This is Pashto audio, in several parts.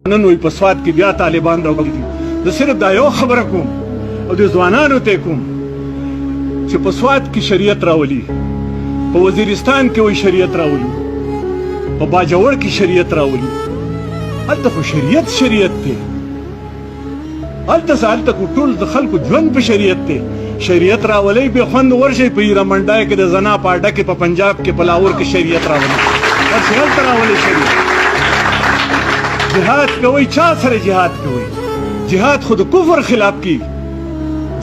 نن وی په سوات کې بیا طالبان راغلي دي. زه صرف دا یو خبره کوم او د ځوانانو ته کوم چې په سوات کې شریعت راولي، په وزیرستان کې وی شریعت راولي، په باجوړ کې شریعت راولي. هلته خو شریعت شریعت دی، هلته څه، هلته خو ټول د خلکو ژوند په شریعت دی. شریعت راولئ، بې خوند ورشئ په هیره منډای کې د زنا په اډه کې، په پنجاب کې، په لاهور کې شریعت راولئ، ورشئ هلته راولئ شریعت. جهاد کوئ، چا سره جهاد کوئ؟ جهاد خو د کفر خلاف کیږي،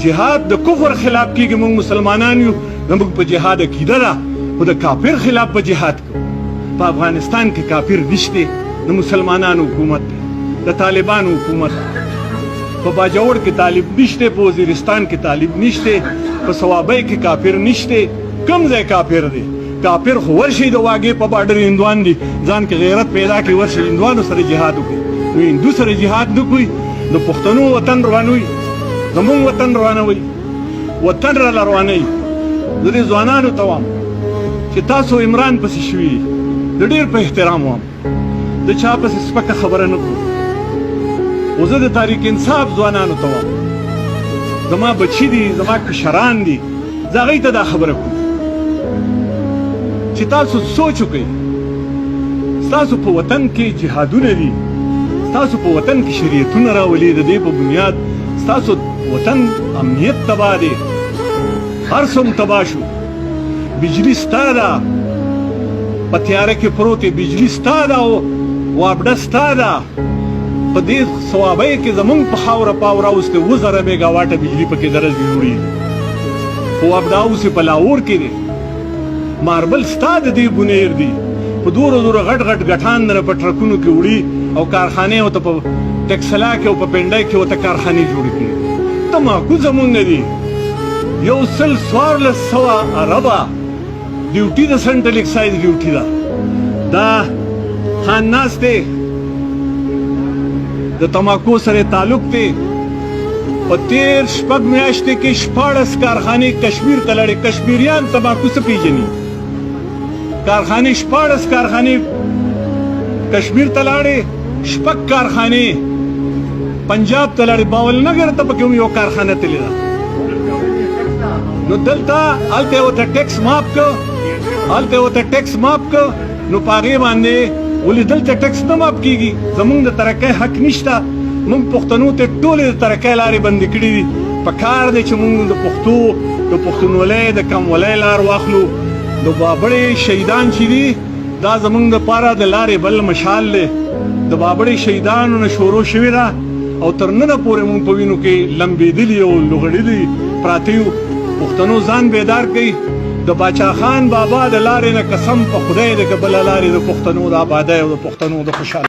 جهاد د کفر خلاف کیږي. موږ مسلمانان یو، زموږ په جهاد عقیده ده، خو د کافر خلاف به جهاد کوو. په افغانستان کې کافر نشته، د مسلمانانو حکومت دی، د طالبانو حکومت. په باجوړ کې طالب نشته، په وزیرستان کې طالب نشته، په صوابۍ کې کافر نشته. کم ځای کافر دی؟ کافر خو ورشي د واګې په بارډر هندوان دي، ځان کې غیرت پیدا کړي، ورشي هندوانو سره جهاد وکړي. نو هندو سره جهاد نه کوي، د پښتنو وطن روانوي، زمونږ وطن روانوي، وطن را روانوي. زه دې ځوانانو ته وایم چې تاسو عمران پسې شوي، د ډېر په احترام وایم، د چا پسې سپکه خبره نه کوم، خو زه د تحریک انصاف ځوانانو ته وایم، زما بچي دي، زما کشران دي، زه هغوی ته دا خبره کوم چې تاسو سوچ وکړئ، ستاسو په وطن کې جهادونه دي، ستاسو په وطن کې شریعتونه راولي، د دې په بنیاد ستاسو وطن امنیت تباه دی، هر څه هم تباه شو. بجلی ستا ده، په تیاره کې پروت یې، بجلی ستا ده او واپډه ستا ده. په دې صوابۍ کې زمونږ په خاوره پاور هاوس دی، 7000 میګاواټه بجلی پکې د ورځې جوړېږي، خو واپډه هاوس یې په لاهور کې دی. ماربل ستا د دې بونیر دي، په دوره دوره غټ غټ غټان نه په ټرکونو کې وړي او کارخانې ورته په ټکسلا کې او په پنډۍ کې ورته کارخانې جوړې کړي. تماکو زمونږ دي، 1400 اربه ډیوټي د سنټرل ایکسایز ډیوټي ده. دا خان ناست دی، د تماکو سره تعلق دی. په تیر 6 میاشتې کې 16 کارخانې کشمیر ته لاړې. کشمیریان تماکو څه پیژني؟ کارخانې، 16 کارخانې کشمیر ته لاړې، 6 کارخانې پنجاب ته لاړې، باولنګر ته پکې هم یو کارخانه تللې ده. نو دلته هلته یې ورته ټیکس معاف کړ، هلته یې ورته ټیکس معاف کړ، نو په هغې باندې ولې دلته ټیکس نه معاف کېږي؟ زمونږ د ترقۍ حق نشته؟ موږ پښتنو ته ټولې د ترقۍ لارې بندې کړې دي. په کار دی چې موږ د پښتو، د پښتونولۍ، د کمولۍ لار واخلو. د بابړې شهیدان چې دي، دا زمونږ دپاره د لارې بل مشال دی. د بابړې شهیدانو نه شروع شوې ده او تر ننه پورې موږ په وینو کې لمبېدلي او لغړلي پراته یو. پښتنو ځان بیدار کړئ. د باچا خان بابا د لارې نه قسم په خدای دی که بله لارې د پښتنو د آبادۍ او د پښتنو د خوشحالۍ